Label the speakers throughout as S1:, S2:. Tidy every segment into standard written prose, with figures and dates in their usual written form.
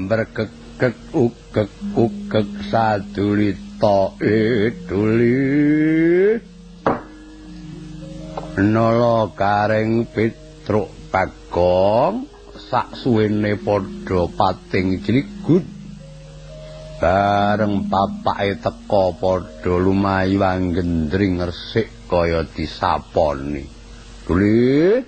S1: Mbrekekek ugek ugek sadulita eduli. Nala Gareng Petruk Bagong sak suwene padha pating jligut. Bareng bapake teka padha lumayu anggendring resik kaya disaponi. Duli.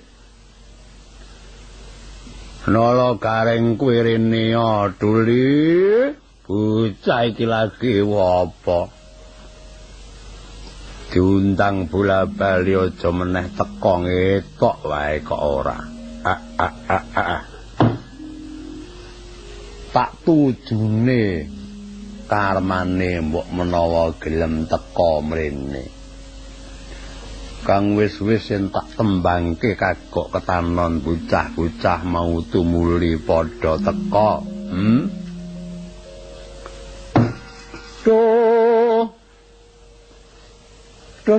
S1: Nala Gareng kuwi rene ya, Duli. Bocah iki lagi apa? Diundang bola-bali aja meneh teka ngetok wae kok ora. Tak tujune karmane mbok menawa gelem teka mrene. Kang wis-wis yen tak tembangke kagok ketanon bocah-bocah mau tumuli padha teka. Duh. Duh.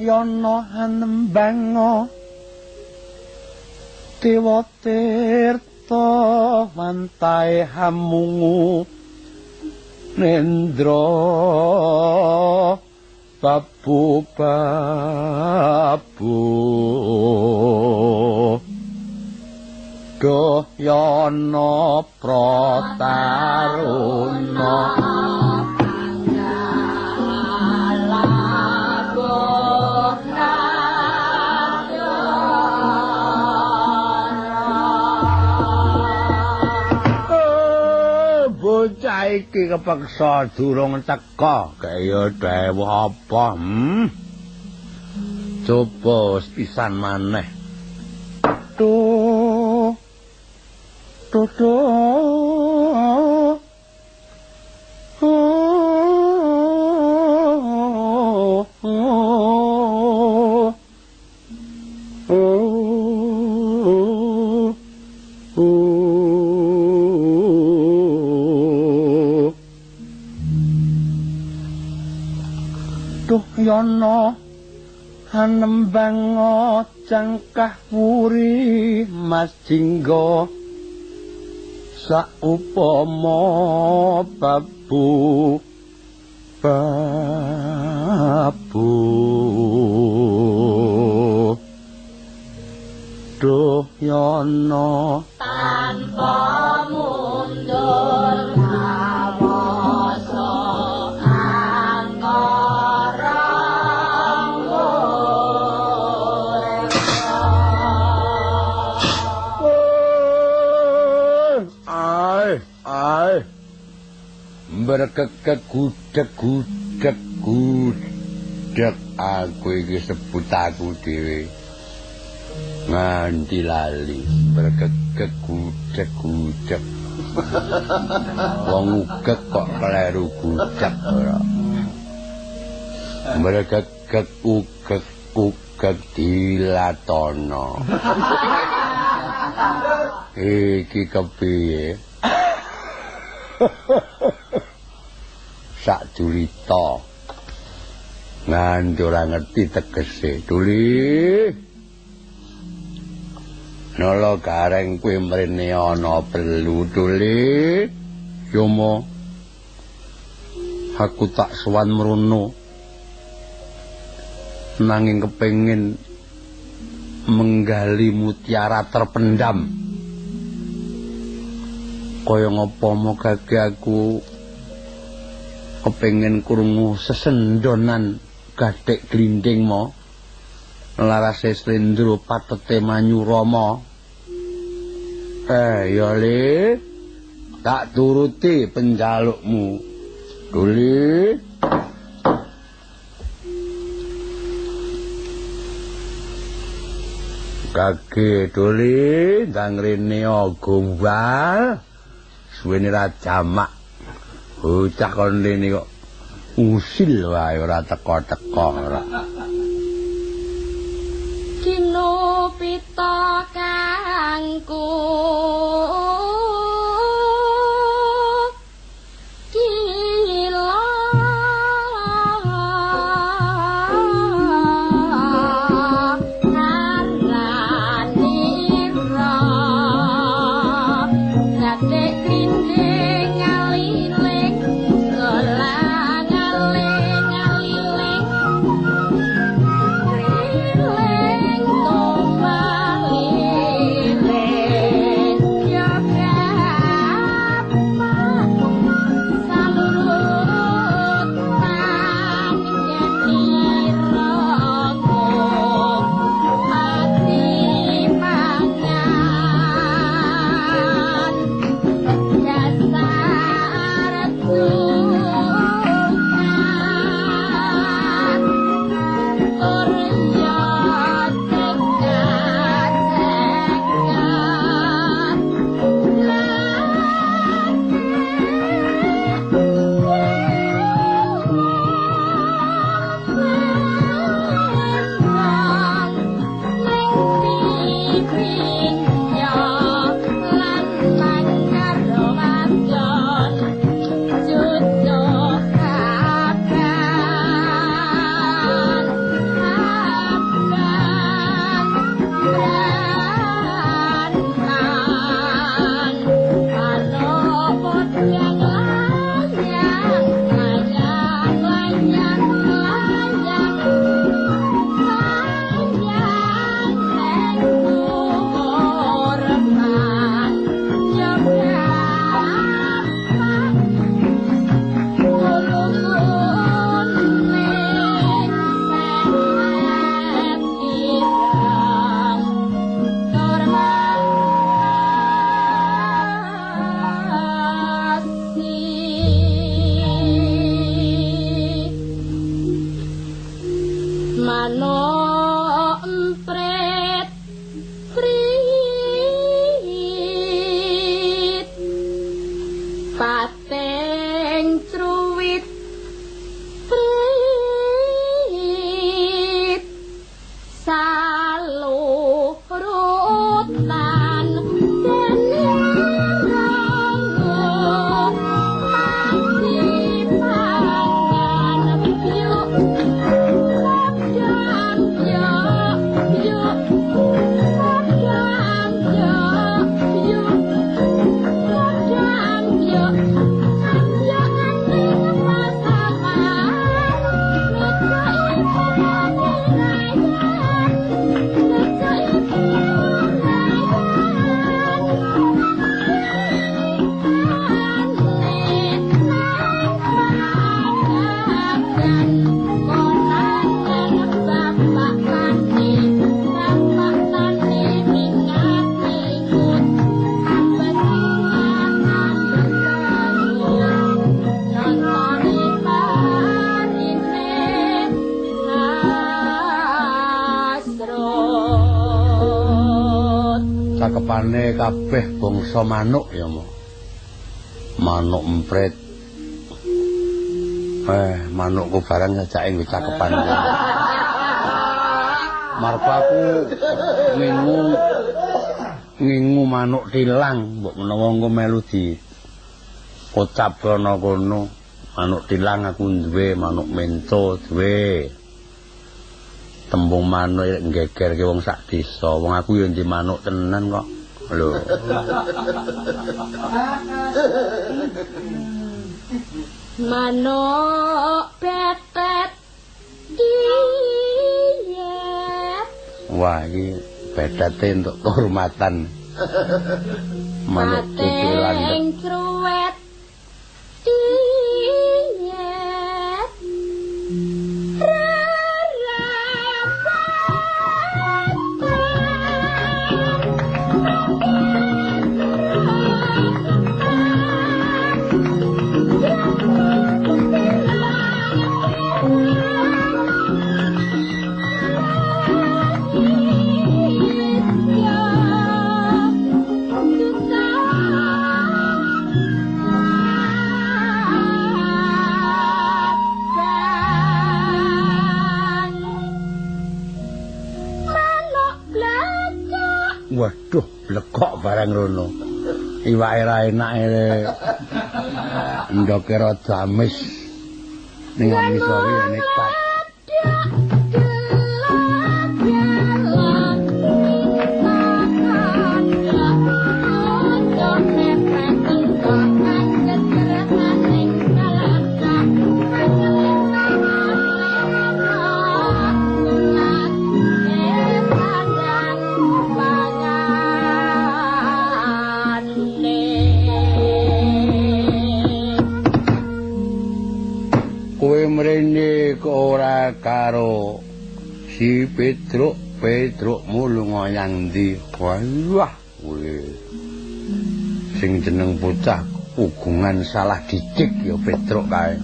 S1: Yana anembango Dewa Tirta mantae hamungu nendra babu babu. Duh yana prataruna bocah iki kepeksa durung teka kaya dewuh apa? Coba pisan maneh. Duh. Duh. Yana anembango cangkah wuri Mas Jingga saupama babu babu. Duh yana
S2: tanpa mundur kawasa angkara.
S1: Ai mbrekekek gudeg gudeg gudeg aku iki sebut aku dhewe nganti lali. Mbrekekek gudeg gudeg wong ugek kok kleru gudeg ora. Mbrekekek ugek ugek dilatono. Iki kepiye? Sak julita nganti ora ngerti tegese. Duli. Nala Gareng kuwi mrene ana perlu, Duli. Yomo, aku tak sowan mrono nanging kepengin menggali mutiara terpendam. Kaya ngapa mogage aku kepengin krungu sesendonan gathik glinding mo larase slendro patete manyurama. Ya Le, tak turuti penjalukmu, Duli. Kage Duli ndang rene gombal. Suwene ra jamak. Bocah kon rene kok usil wae ora teka-teka ora.
S2: pita kangku
S1: Cakepane kabeh bangsa manuk ya mo. Manuk emprit. Manukku barang sajake nggo cakepan. Marpa aku ngingu manuk tilang, mbok menawa engko melu di kocap ana kono. Manuk tilang aku duwe, manuk mento duwe. Tembung manuk nggegerke wong sak desa. Wong aku ya ndek manuk tenan kok. Lho.
S2: Manuk betet diyet.
S1: Wah, iki betete entuk kehormatan. Manuk cucu landhep.
S2: Cruwet diyet.
S1: Blekok barang rono. Iwake ra enak e. Ndoke rada amis. Ning ngisore ya nikmat. Ora karo si Petruk, Petrukmu lunga nyang ndi? Wah, kowe sing jeneng bocah ugungan salah dicik ya Petruk kae.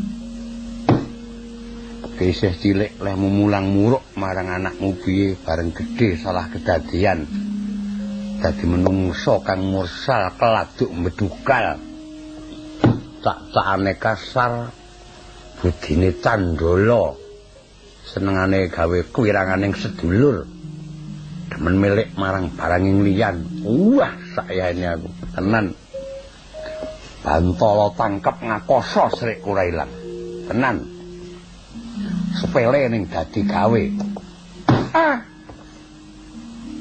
S1: Isih cilik lehmu mulang muruk marang anakmu piye bareng gedhe salah kedadian. Dadi menungso kang mursal keladuk medukal. Tak-takane kasar, budine candala. Senengane gawe kuwiranganing sedulur, demen milik marang baranging liyan. Wah, sakyaene aku tenan. Bantala tangkep ngakoso srik ora ilang. Tenan. Sepele ning dadi gawe. Ah.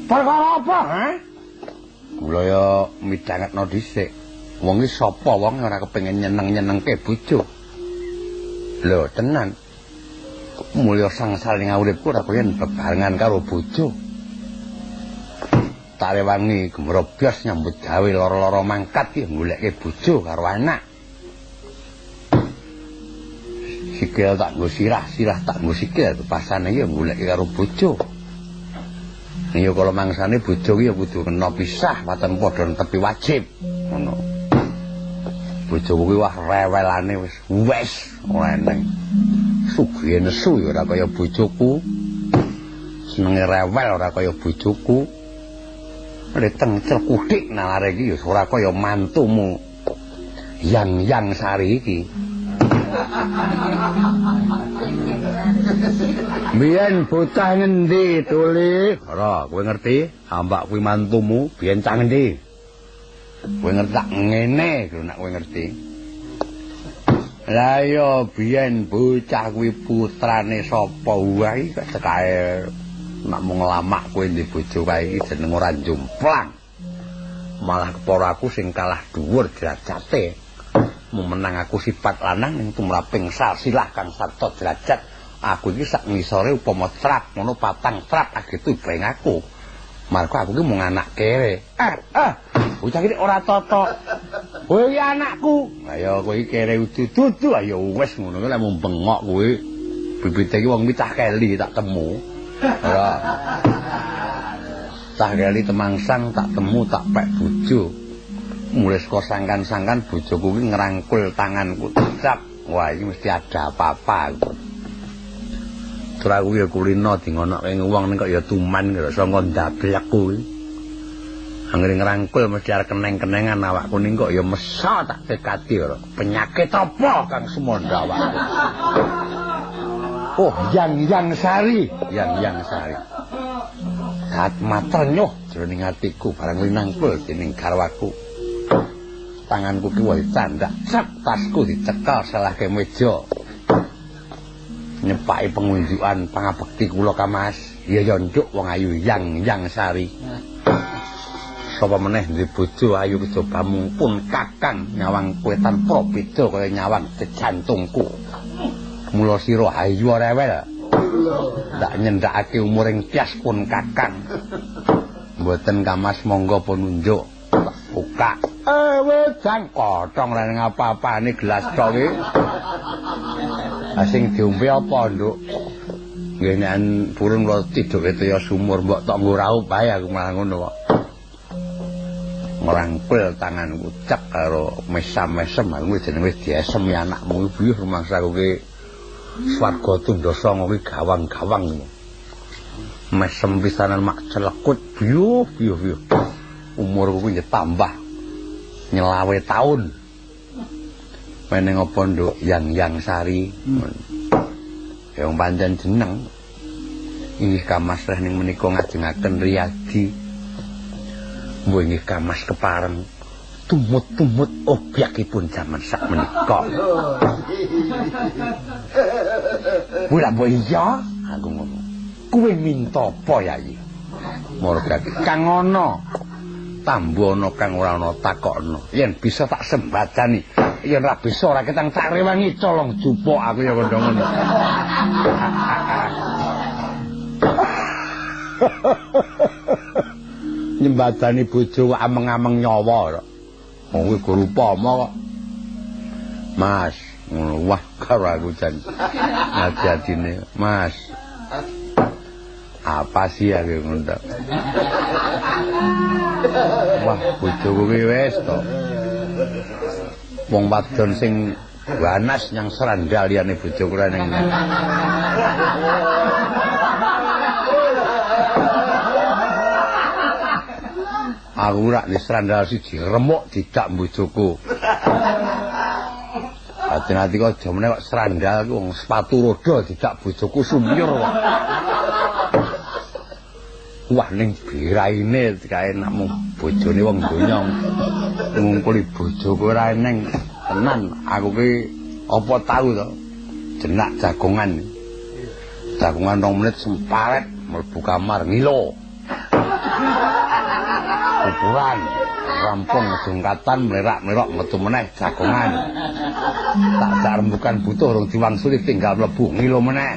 S1: Perkara apa, ha? Kula ya midhangetno dhisik. Wong iki sapa wong ora kepengin nyeneng-nyenengke bojo. Lho, tenan. Mulya sangsaring uripku ora kaya bebarengan karo bojo. Tak rewangi gemrobyos nyambut gawe lara-lara mangkat ki goleke bojo karo anak. Sikil tak nggo sirah, sirah tak nggo sikil, pasane ya goleke karo bojo. Ya kala mangsane bojo ki ya kudu kena pisah, waton padha netepi wajib. Ngono. Bojoku ki wah rewelane wis wes ora eneng. Sugihe nesu ya ora kaya bojoku. Senenge rewel ora kaya bojoku. Leteng cekuthik nalare iki ya ora kaya mantumu. Yang-yang sari iki. Biyen bocah ngendi Tuli? Ora, kowe ngerti? Ambak kuwi mantumu biyen cah ngendi? Kowe ngerti tak ngene lho nek kowe ngerti. Lah ya biyen bocah kuwi putrane sapa wae kok cekae nek mung nglamak kowe ndek bojo kae iki jeneng ora jomplang. Malah kepara aku sing kalah dhuwur derajate. Menang aku sifat lanang ning tumraping salsilah kang sarta derajat. Aku iki sak ngisore upama trap ngono patang trap agetu ibeng aku. Marga aku iki mung anak kere. Bocah iki ora tata. Kowe iki anakku. Lah ya kowe iki kere dudu. Ayo wis ngono kuwi lek mung bengok kowe. Bibite iki wong iki cah keli tak temu. Ora. Cah keli temangsang tak temu tak pek bojo. Mulai saka sangkan-sangkan bojoku iki ngrangkul tanganku cap. Wah, iki mesti ada apa-apa. Terus aku ya kulino di ngonoke wong ning kok ya tuman kira sangka ndablek kuwi. Anggere ngrangkul mesti arep keneng-kenengan awakku ning kok ya mesa tak tekati ora. Penyakit apa kang sumandha awakku. Oh, yang-yang sari, yang-yang sari. Saat matrenyuh jroning atiku bareng linangkul dening garwaku. Tanganku ki wae candak, cek tasku dicekel salahke meja. Nyepaki pengunjukan pangabekti kula ka Mas. Ya ya nduk wong ayu yang-yang sari. Sapa meneh duwe bojo ayu kejobamu pun kakang nyawang kowe tanpa beda kaya nyawang jantungku. Mula sira ayu rewel. Ndak nyendhakake umuring tias pun kakang. Mboten ka Mas monggo pun unjuk. Buka. Wedang kotong lan ngapa-apane gelas tok iki. Ah sing diombe apa, Nduk? Nggih nek purun kula tiduke toya sumur mbok tok nggo raup ae aku malah ngono kok. Ngrangkul tanganku cek karo mesam-mesem aku jenenge wis diesemi anakmu iki biyuh rumangsaku ki swarga tundha sanga ki gawang-gawang. Mesem pisanan mak celekut biyuh biyuh biyuh. Umurku kuwi tambah nyelawe taun. Meneng apa nduk yang-yang sari. Ya wong pancen jeneng. Inggih kamasreh ning menika ngajengaken riyadi. Mbok inggih Kamas kepareng tumut-tumut obyekipun jaman sakmenika. Wah, mbok iya, aku ngono. Kowe minta apa, Yayi? Marga kang ana tambu ana kang ora ana takokno. Yen bisa tak sembadani, yen ora bisa ora ketang tak rewangi colong jupuk aku ya kandha ngono. Nyembadani bojo kok ameng-ameng nyawa. Wong kuwi guru upama kok. Mas, ngono wah karo aku jan. Ati-atine, Mas. Apa sih aku ngono ta? Wah, bojoku kuwi wis to. Wong wadon sing wanas nyang serandal liyane bojoku ora ning. Aku rak di serandal siji remuk didak bojoku. Ati-ati kok aja meneh kok serandal ku wong sepatu roda didak bojoku sumyur kok. Wah ning biraine kae namung bojone wong donya ngungkuli bojoku ora eneng tenan aku ki apa tau to jenak jagongan. Jagongan 2 menit semparet mlebu kamar ngilo. Ukuran rampung jungkatan mlerak-mlerok metu meneh jagongan. Tak jak rembukan butuh rong diwangsuli tinggal mlebu ngilo meneh.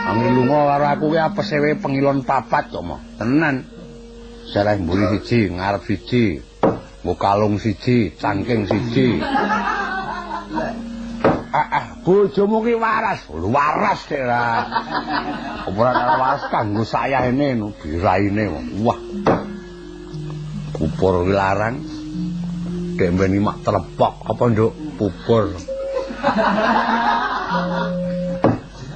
S1: Angin lunga karo aku ki apese wae pengilon papat kok mo. Tenan. Sereh mburi siji, ngarep siji, nggo kalung siji, cangking siji. Ah, bojomu ki waras. Lho waras dek ra. Apa ora waras kanggo sayahene no biraine. Wah. Pupur ki larang. Dek mbeni mak telepok apa nduk pupur.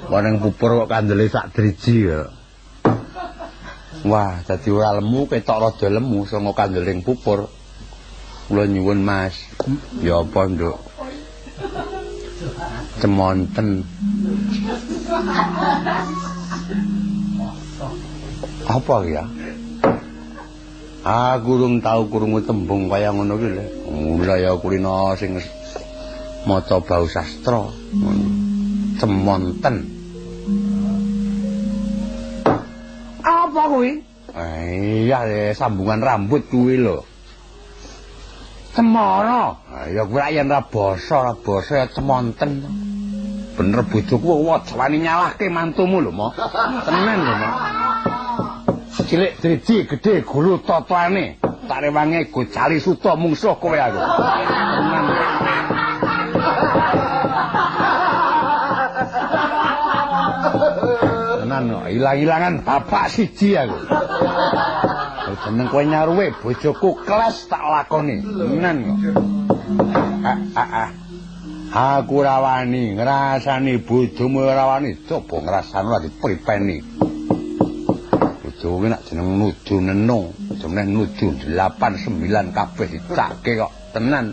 S1: Wong pupur kok kandele sak driji ya. Wah, dadi ora lemu ketok rada lemu sanga kandeling pupur. Kula nyuwun Mas. Ya apa nduk? Cemonten. Apa ya? Aku urung tau krungu tembung kaya ngono ki lho. Mula ya kulino sing maca bau sastra. Cemonten. Apa kuwi? Iya, sambungan rambut kuwi lho. Cemara. Ya kuwi yen ra basa, ra basa ya cemonten. Bener bojoku aja wani nyalahke mantumu lho, Mo. Tenan lho, Mo. Cilik driji gedhe gulu totoane. Tak rewange gojali suta mungsuh kowe aku. Tenan. Tenan ilang-ilangan bapak siji aku. Jeneng kowe nyaruwe bojoku kelas tak lakoni. Tenan kok. Aku ora wani ngrasani bojomu ora wani, coba ngrasani ora dipripeni. Bojoku nek jeneng nuju nenung, jeneng nuju 8 9 kabeh dicake kok tenan.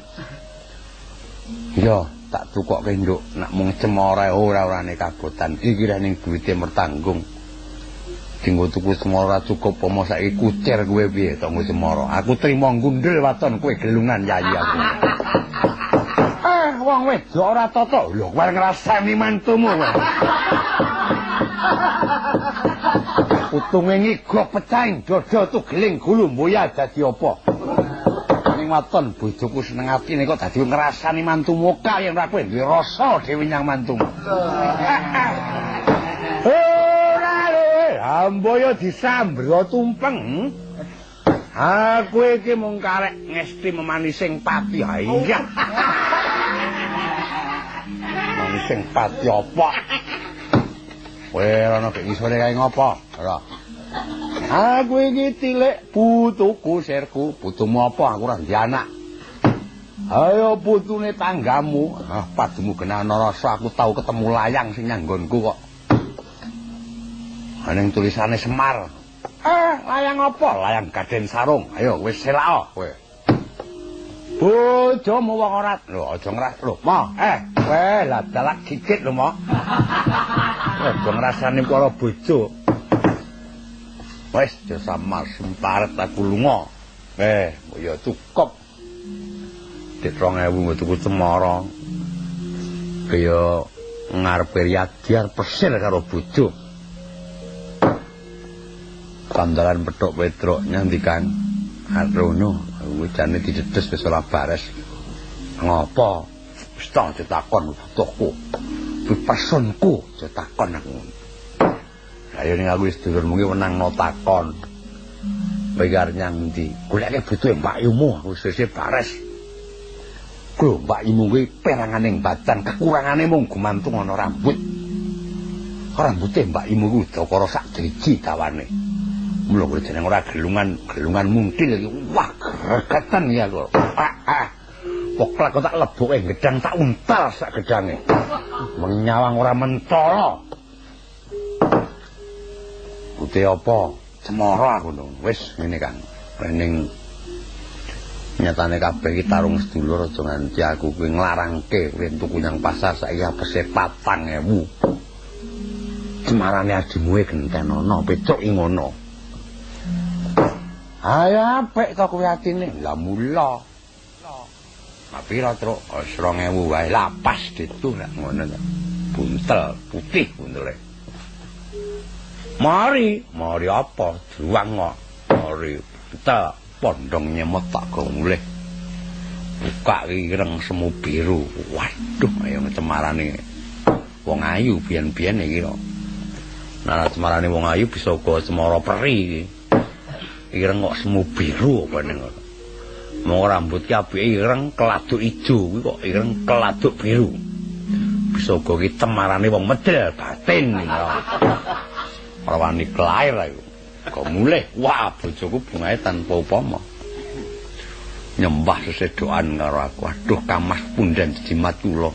S1: Ya, tak tukokke nduk, nek mung cemara ora-orane kabotan. Iki ra ning duwite mertanggung. Dinggo tuku cemara cukup apa saiki kucir kowe piye to nggo cemara. Aku trimo ngundul waton kowe gelungan yayi aku. Wong wedok ora tata. Lho kowe ngrasani mantumu kowe. Utunge ngigok pecahing dada tugeling gulu mboya dadi apa? Ning waton bojoku seneng atine kok dadi ngrasani mantumu kae yen ora kowe duwe rasa dhewe nyang mantumu. Ora lho, amboyo disambro tumpeng. Aku iki mung karek ngesti memanising pati. Ha iya. Manising pati apa? Kowe ana gek ngisore kae ngopo? Ora. Aku iki tilik putuku sirku, putumu apa aku ora ndek anak. Ayo putune tanggamu. Ah padumu genah rasa aku tau ketemu layang sing nyanggonku kok. Ning tulisane Semar. Layang apa? Layang gaden sarung. Ayo wis selako kowe. Bojomu wong ora. Lho aja ngras lho, Mo. Kowe lah dalak gigit lho, Mo. Aja ngrasani para bojo. Wis aja samar semparet aku lunga. Ya cukup. Dik 2000 nggo tuku cemara. Kaya ngarepe riyadi arep pesir karo bojo. Kandalan petuk Petruk nyang ndi Kang? Arono, kuwi jane didedes wis ora bares. Ngopo? Wis ta aja takon butuhku. Kuwi pesunku aja takon aku. Lah yen aku wis dulurmu ki wenangno takon. Kowe arep nyang ndi? Goleke butuhe mbakyumu aku sesih bares. Kuwi mbakyumu kuwi peranganing badan, kekurangane mung gumantung ana rambut. Rambute mbakyumu kuwi udakara sak driji dawane. Mula kuwi jeneng ora gelungan, gelungan mungkil iki. Wah, gregetan ya kok. Ah. Poklek kok tak leboke gedang tak untal sak gedange. Menyawang ora mentala. Putih apa? Cemara aku lho. Wis ngene Kang. Ning nyatane kabeh iki tarung sedulur aja nganti aku kuwi nglarangke kowe tuku nyang pasar saiki apese 4000. Cemarane adimu e genten ana, Petruk iki ngono. Ayo apik to kuwi atine. Lah mula. Lah pira, Truk? 2000 wae. Lah pas ditu lak ngono to. Buntel putih buntele. Mari, mari apa? Druwang kok. Mari buntel pondong nyemot tak go mulih. Buka ireng semu biru. Waduh, ayo cemarane wong ayu biyen-biyen iki kok. Nah, cemarane wong ayu bisa uga cemara peri iki. Ireng kok semu biru apa ning ngono. Mong rambut ki apike ireng keladuk ijo, kuwi kok ireng keladuk biru. Bisa uga ki cemarane wong medel batin iki. Ora wani klair aku. Kok mulih, wah bojoku bungahe tanpa upama. Nyembah sesedokan karo aku. Aduh kamas punden jimat kula.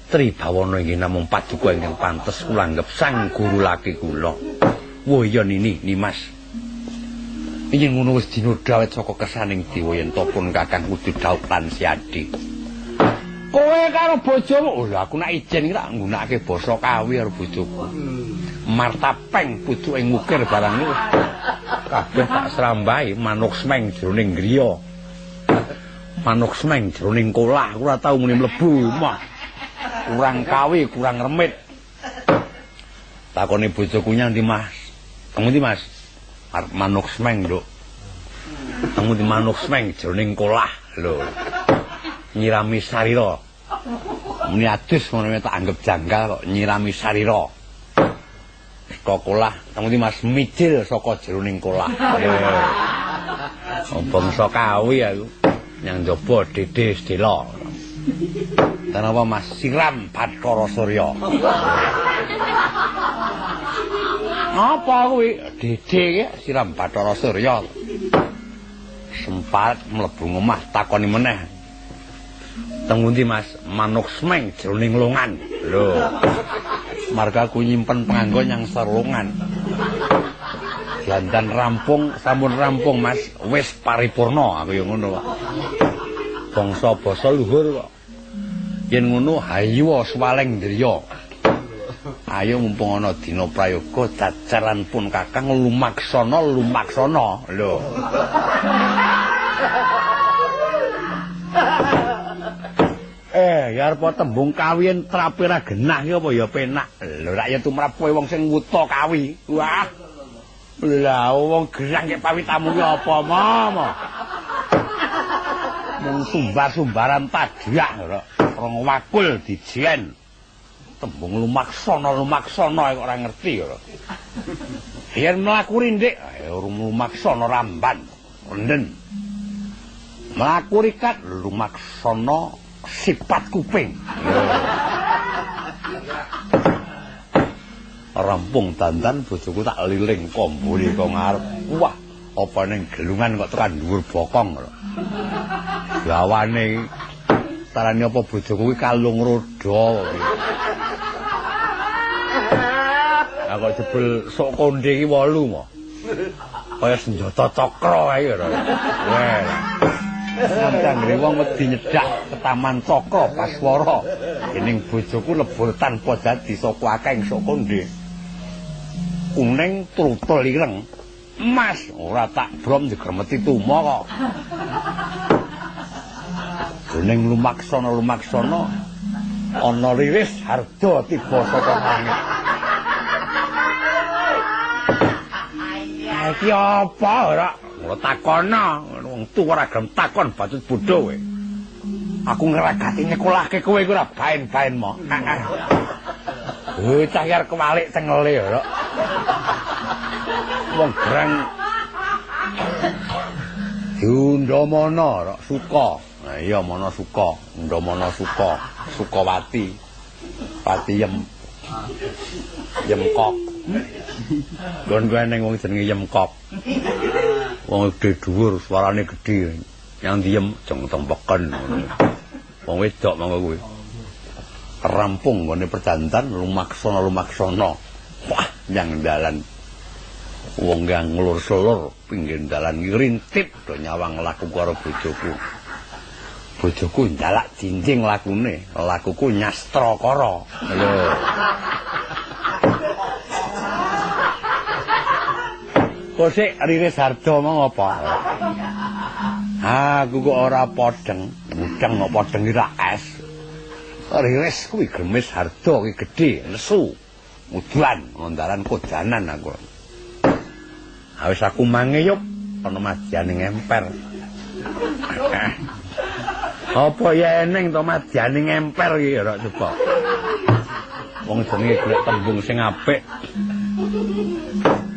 S1: Tribawana inggih namung paduka ingkang pantes kula anggep sang guru laki kula. Wah iya nini, Nimas. Yen ngono wis dinodha awit saka kersaning dewa yen to pun kakang kudu dhaup lan siadi. Kowe karo bojomu, oh lho aku nak ijen iki tak nggunakake basa kawi karo bojoku. Martapeng pucuke ngukir barang niku. Kabeh tak srambahi manuk semeng jroning griya. Manuk semeng jroning kolah, aku ora tau muni mlebu omah. Kurang kawi, kurang remit. Takoni bojoku nyang ndi, Mas? Teng ndi, Mas? Arep manuk semeng, Nduk. Teng ndi manuk semeng jroning kolah lho. Nyirami sarira. Muni adus ngono tak anggap janggal kok nyirami sarira. Saka kolah, teng ndi Mas mijil saka jroning kolah. Bangsa kawi aku nyang njaba dede sedela. Kenapa Mas siram Bathara Surya? Apa kuwi? Dede iki siram Bathara Surya. Sempat mlebu omah takoni meneh. Teng pundi Mas? Manuk semeng jroning longan. Lho. Marga aku nyimpen panganggo nyang serlongan. Dandan rampung, sampun rampung Mas, wis paripurna aku ya ngono kok. Bangsa basa luhur kok. Yen ngono hayu swaleng driya. Ayo mumpung ana dina prayoga jajaran pun kakang lumaksana lumaksana. Lho. Ya arep tembung kawi trape ra genah iki apa ya penak. Lho rak ya tumrap kowe wong sing wuta kawi. Wah. Lah wong gerang kek pawitamu ki apa mama. Mung sumbar-sumbaran tadiak ora. Rong wakul dijen. Tembung lumaksana lumaksana kok ora ngerti ora. Yen mlaku rindik, ayo lumaksana ramban. Renden. Mlaku rikat lumaksana sifat kuping. Rampung dandan bojoku tak liling kombole kok ngarep. Wah, apa ning gelungan kok tekan dhuwur bokong lho. Gawane tarane apa bojoku kuwi kalung roda. Lah kok jebul sok konde iki 8 mo. Kaya senjata cakra kae lho. Weh. Nganti anggere wong wedi nyedak ke Taman Cakra Baswara. Dening bojoku lebur tanpa dadi saka akeh sok konde. Kuning trutul ireng. Mas, ora tak brom digremeti tuma kok. Dening lumaksana-lumaksana ana riris harda tiba saka langit. Iki apa ora? Ora takono, wong tuwa ora gelem takon bacut bodho kowe. Aku ngragati nyekolahke kowe iku ora baen-baen mo. Bocah iki arep kewalik cengele ora. Wong gerang diundhamana ora suka. Nah iya mana suka, undhamana suka, Sukawati. Pati yem. Yemkok. Gon kowe neng wong jenenge Yemkok. Wong gedhe dhuwur, suarane gedhe. Yang diem jeng tempeken ngono. Wong wedok mangko kuwi. Rampung nggone perjantan lumaksana-lumaksana. Wah, nyang dalan. Wong kang nglur-slur pinggir dalan ngrintip do nyawang laku karo bojoku. Bojoku njalak jinjing lakune, lakuku nyastrakara. Lho. Kok sik Riris Harda mau apa? Aku kok ora podheng, mudeng kok podheng iki ra es. Riris kuwi gremes Harda kuwi gedhe, nesu. Muduan ngondaran kodanan aku. Wis aku mangeyup ana madyane ngemper. Apa ya eneng to madyane ngemper iki ora coba. Wong jenenge golek tembung sing apik.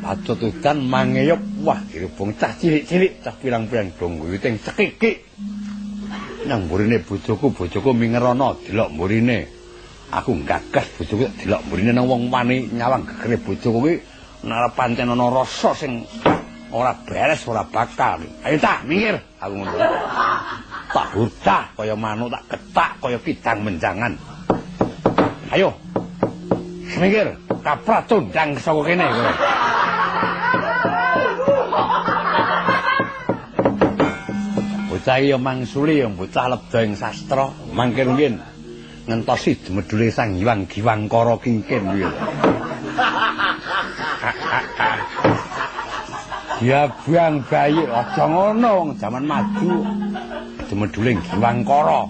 S1: Bacut udan mangeyup, wah dirubung cah cilik-cilik, cah pirang-pirang do ngguyu teng cekikik. Nang mburine bojoku, bojoku mingerono delok mburine. Aku gagas bojoku delok mburine nang wong wani nyawang gegere bojoku kuwi nek pancen ana rasa sing ora beres, ora bakal. Ayo cah, minggir, aku ngono. Tak hurtah kaya manuk, tak ketak kaya kidang menjangan. Ayo. Minggir, kapra tundang saka kene kowe. Bocah ya mangsuli ya bocah lebda ing sastra, mangke rumiyin ngentosi jemedule Sang Hyang Giwangkara kingkin kuwi. Ya buang bayi aja ngono wong jaman maju jemedule Giwangkara.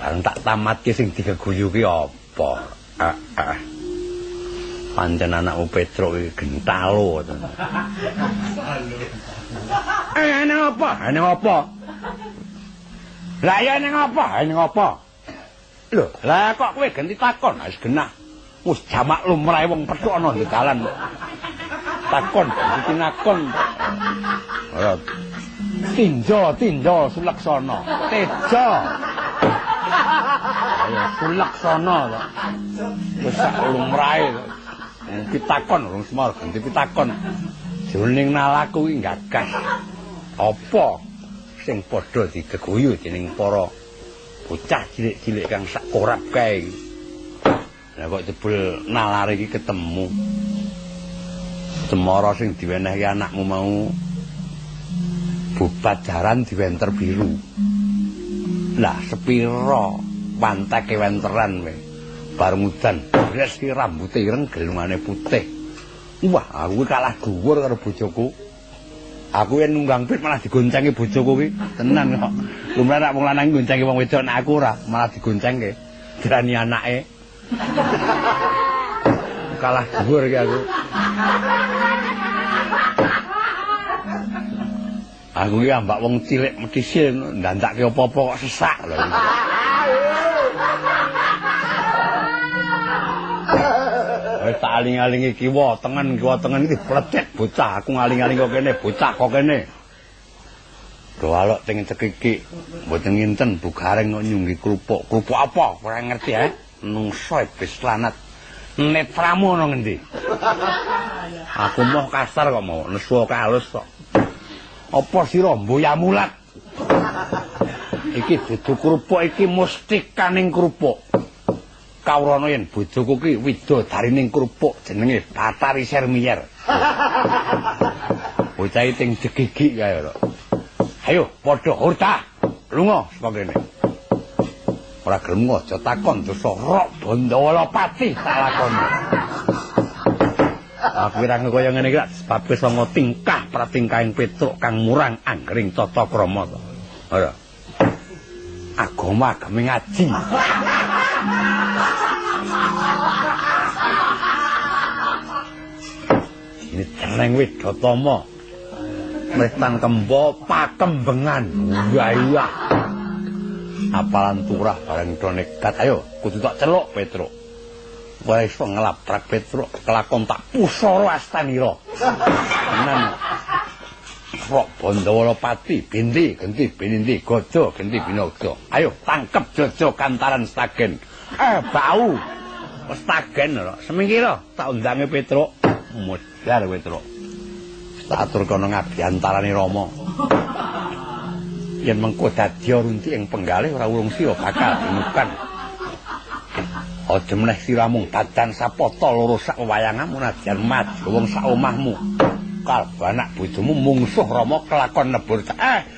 S1: Bareng tak tamatke sing digeguyu ki apa? Pancen anakmu Petruk iki gentalo. Nang apa? Nang apa? Lah ya nang apa? Nang apa? Lho, lah kok kowe genti takon? Wis genah. Wis jamak lumrahe wong petuk ana di dalan kok. Takon, ditinakon. Ora. Tinjo, tinjo Sulaksana. Tejo. Ayo Sulaksana kok. Wis sak lumrahe kok. Pitakon urung semar ganti pitakon. Jroning nalaku iki gagas. Apa sing padha digeguyu dening para bocah cilik-cilik kang sak korap kae iki. Lah kok jebul nalare iki ketemu. Cemara sing diwenehke anakmu mau bubat jaran diwenter biru. Lah sepira panteke wenteran kowe. Bareng udan, bres ki rambute ireng gelungane putih. Wah, aku kalah dhuwur karo bojoku. Aku yen nunggang pit malah digoncengi bojoku ki. Tenan kok. Lumrah nek wong lanang goncengi wong wedok nek aku ora, malah digoncengke. Dirani anake. Kalah dhuwur ki aku. Aku iki ambak wong cilik medhisil ndandake apa-apa kok sesak lho. Wis tak aling-alingi kiwa tengen iki plecet bocah aku ngaling-aling kok kene bocah kok kene. Do alok teng cekikik mboten nginten Bu Gareng kok nyunggi kerupuk. Kerupuk apa? Ora ngerti ae. Nungso iblis lanat. Netramu ana ngendi? Aku moh kasar kok mau nesu halus kok. Apa sira mboyamulat? Iki dudu kerupuk iki mustikaning kerupuk. Kawrana yen bojoku ki widodarining kerupuk jenenge Batari Sermier. Bocah iki teng jegigik kae lho. Ayo padha hurtah. Lunga saka kene. Ora gelem aja takon dosa rok Bandawala pati tak lakoni. Aku wirang kaya ngene iki sebab sanga tingkah pratingkahing Petruk kang murang anggring tata krama to. Ora. Agama agame ngaji. Ini jeneng Widatama. Mretan kembo pakembengan. Wah iya. Apalan turah bareng do nekat. Ayo kudu tak celuk Petruk. Ora iso ngelabrak Petruk, kelakon tak pusara astanira. Tenan. Rok Bandawala pati binti genti bininti gojo genti binogo. Ayo tangkep jojo kantaran stagen. Bau. Stagen lho. Semingkira tak undange Petruk. Modar Petruk. Tak atur kono ngabyantarane Rama. Yen mengko dadi runti ing penggalih ora urung sira bakal dinukan. Aja meneh sira mung badan sapata loro sak wewayanganmu nadyan maju wong sak omahmu. Kalbu anak bojomu mungsuh Rama kelakon nebur.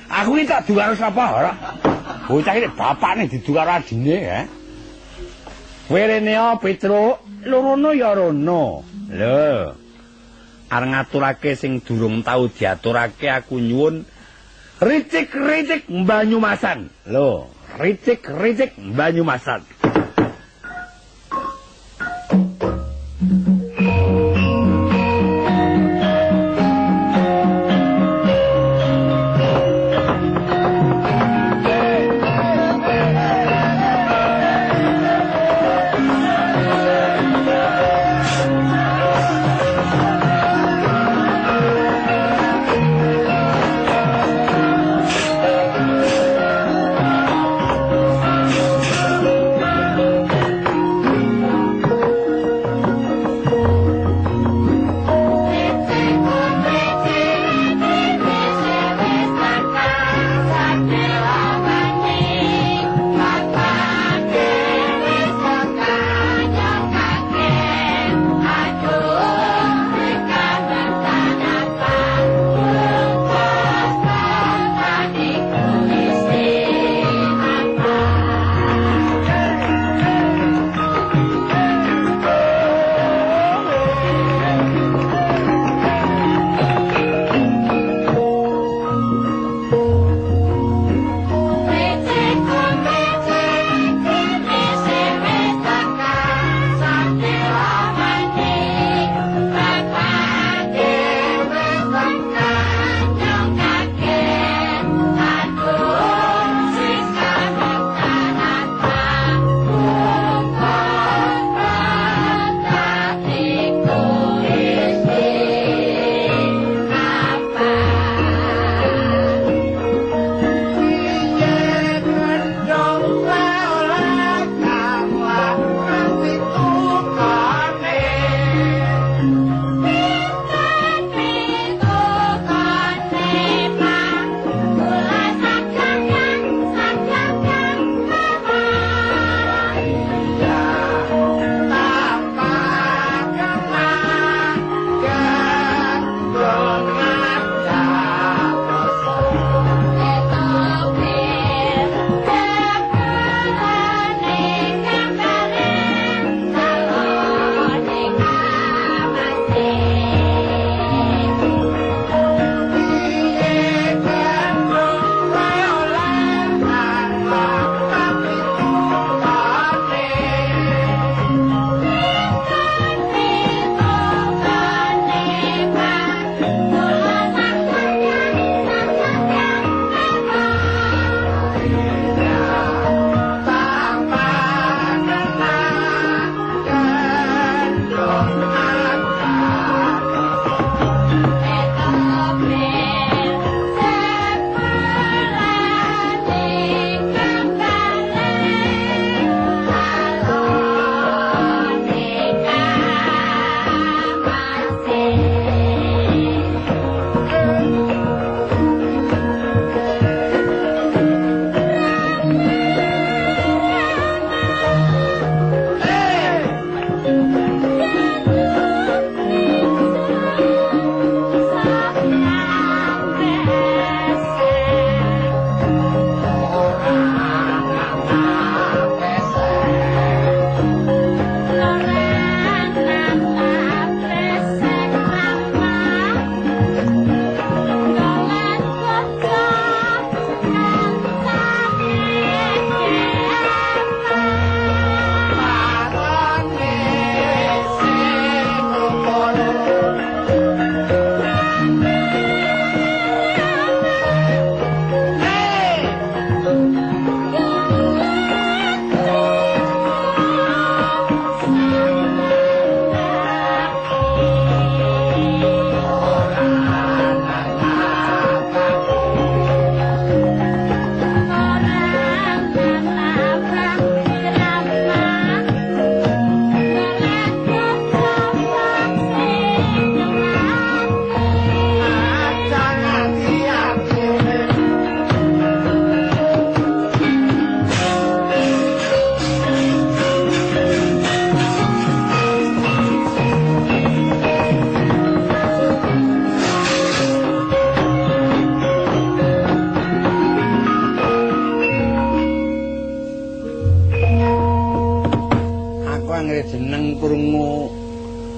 S1: Aku iki tak duwaro sapa ora? Bocah iki bapakne diduwaro adine, ha. Kowe rene a Petruk, lorono ya rono. Lho. Arep ngaturake sing durung tau diaturake aku nyuwun ricik-ricik Banyumasan. Lho, ricik-ricik Banyumasan.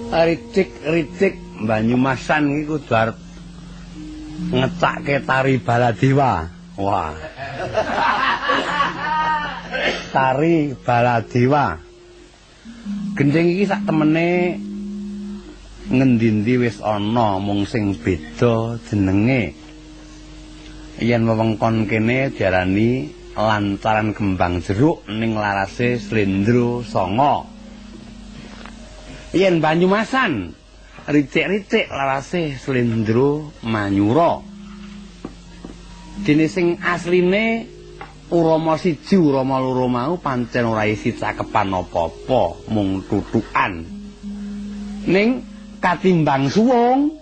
S1: Ricik-ricik Banyumasan iki kudu arep ngecake tari Baladewa. Wah. Tari Baladewa. Gendhing iki sak temene ngendi-endi wis ana, mung sing beda jenenge. Yen wewengkon kene diarani lantaran kembang jeruk ning larase slendro sanga. Yen Banyumasan ricik-ricik larase slendro manyura. Dene sing asline urama siji urama loro mau pancen ora isi cakepan apa-apa, mung tutukan. Ning katimbang suwung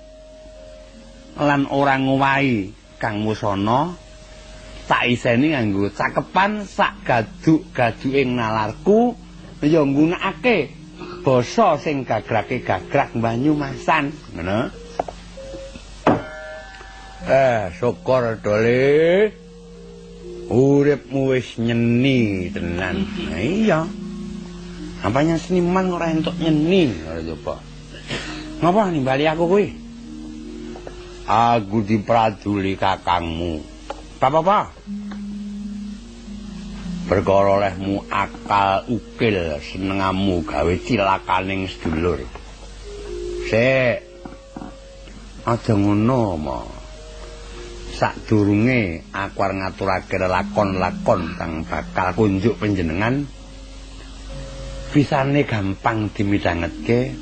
S1: lan ora ngowahi Kang Musana, tak iseni nganggo cakepan sak gaduk-gaduking nalarku ya nggunakake basa sing gagrake gagrak Banyumasan. Ngono. Syukur dole. Uripmu wis nyeni tenan. Nah, iya. Ampane seniman ora entuk nyeni ora coba. Ngapa nimbali aku kuwi? Aku dipraduli kakangmu. Apa-apa? Perkara olehmu akal ukil senengamu gawe cilakaning sedulur. Sik. Aja ngono, Ma. Sadurunge aku arep ngaturake lakon-lakon kang bakal kunjuk panjenengan, bisane gampang dimidhangetke.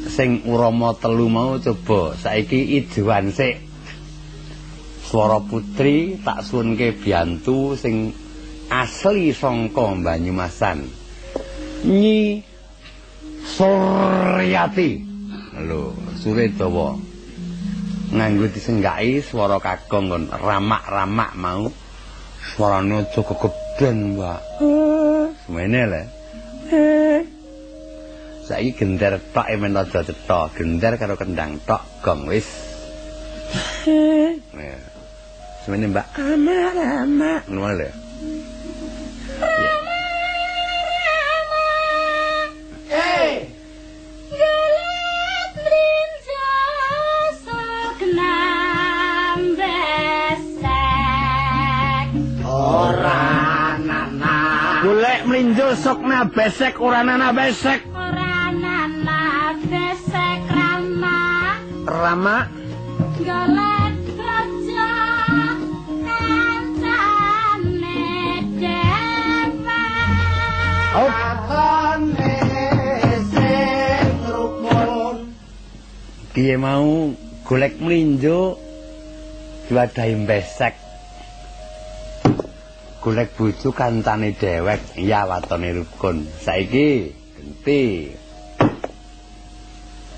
S1: Sing urama telu mau coba saiki ijoan sik. Swara putri tak suwunke biyantu sing asli sangka Banyumasan. Nyi Suryati. Lho, sure dawa. Nganggo disenggaki swara kakung nggon ramak-ramak mau. Swarane aja gegeden, Mbak. Semene lho. Saiki gender tok men aja cetha, gender karo kendang tok gong wis. Semene Mbak, ama-ama ngono lho. Golek mlinjo sokna besek ora nana besek.
S2: Ora nana besek rama.
S1: Rama
S2: golek bojo kancane dewek.
S1: Atone sing rukun. Piye mau golek mlinjo diwadahi besek. Golek bojo kancane dewek, ya watone rukun. Saiki genti.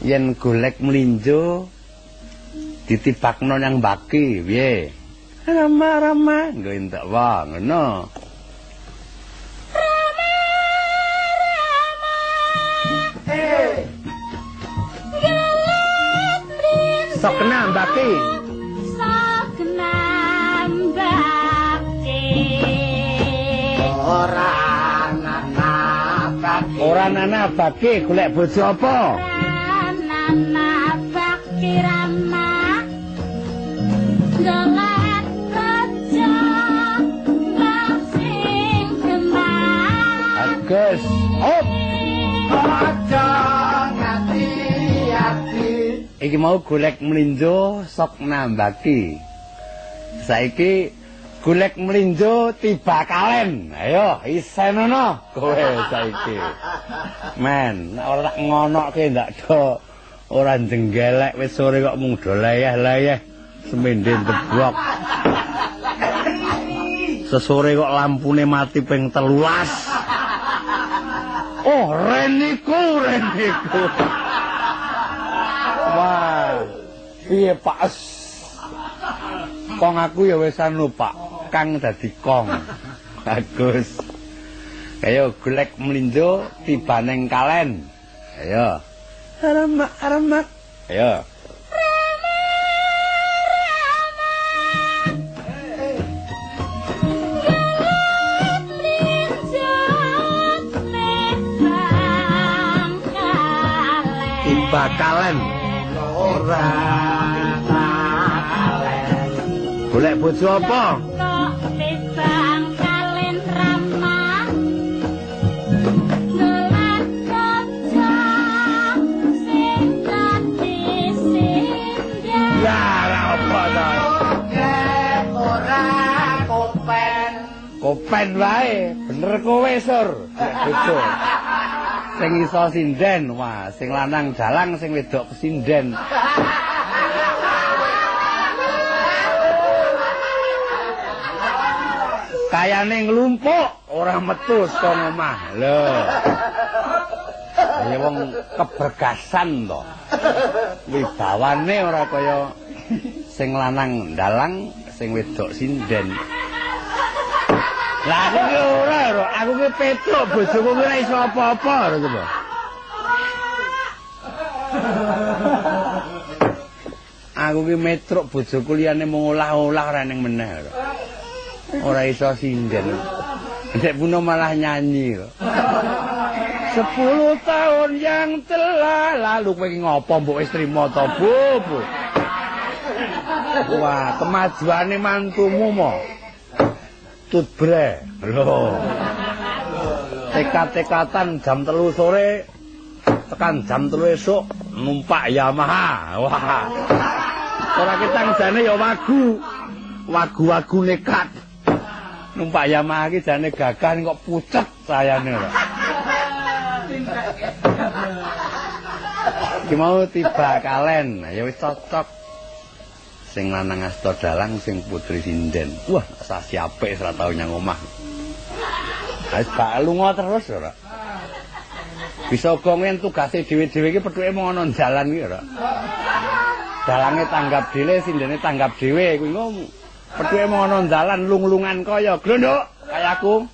S1: Yen golek mlinjo ditibakno nyang baki, piye? Rama-rama nggo entuk wae ngono.
S2: Rama-rama. Golek mlinjo.
S1: Sok kena baki.
S2: Sok kena baki.
S1: Ora nana baki. Ora nana baki golek bojo apa?
S2: Ora nana baki rama. Golek bojo mbah sing kembar.
S1: Agus, hop.
S3: Aja ngati-ati.
S1: Iki mau golek mlinjo sok nambaki. Saiki golek mlinjo tiba kalen. Ayo isenono kowe saiki. Men, nek ora tak ngonokke ndak do ora jenggelek wis sore kok mung do leyeh-leyeh semenden deblok. Sesore kok lampune mati ping 13. Oh, reniku, reniku. Wah. Piye Pak? Kong aku ya wis anu Pak. Kang dadi kong. Bagus. Ayo golek mlinjo tiba neng kalen. Ayo. Ramak, ramak. Ayo.
S2: Rama, rama. Golek mlinjo neng kalen.
S1: Tiba kalen. Ora kalen. Golek bojo apa?
S2: Kok tibang kalen Rama. Golek bojo sing dadi sinden.
S1: Ya ora apa to.
S3: Ora kopen.
S1: Kopen wae, bener kowe, Sur. Bojo. Sing iso sinden, wah, sing lanang dalang, sing wedok kesinden. Kayane nglumpuk, ora metu saka omah. Lho. Ya wong kebergasan to. Wibawane ora kaya sing lanang dalang, sing wedok sinden. Lah aku ki ora, aku ki petruk bojoku ki ora iso apa-apa lho coba. Aku ki metruk bojoku liyane mung olah-olah ora ning meneh lho. Ora iso sinden. Nek puno malah nyanyi lho. 10 tahun yang telah lalu kowe ki ngopo mbok wis trimo to, Bu? Bu? Wah, kemajuane mantumu mo. Tutbre. Lho. Tekat-tekatan jam 3 sore tekan jam 3 esuk numpak Yamaha. Wah. Ora ketang jane ya wagu. Wagu-wagu nekat. Numpak Yamaha iki jane gagah kok pucet sayane ora. Iki mau tiba kalen, ya wis cocok. Sing lanang asta dalang, sing putri sinden. Wah, sasi apik ora tau nyang omah. Wis bak lunga terus ora. Bisa uga yen tugase dhewe-dhewe iki pethuke mung ana dalan iki ora. Dalange tanggap dhewe, sindene tanggap dhewe kuwi ngono. Pethuke mung ana dalan lung-lungan kaya glondhok kaya aku.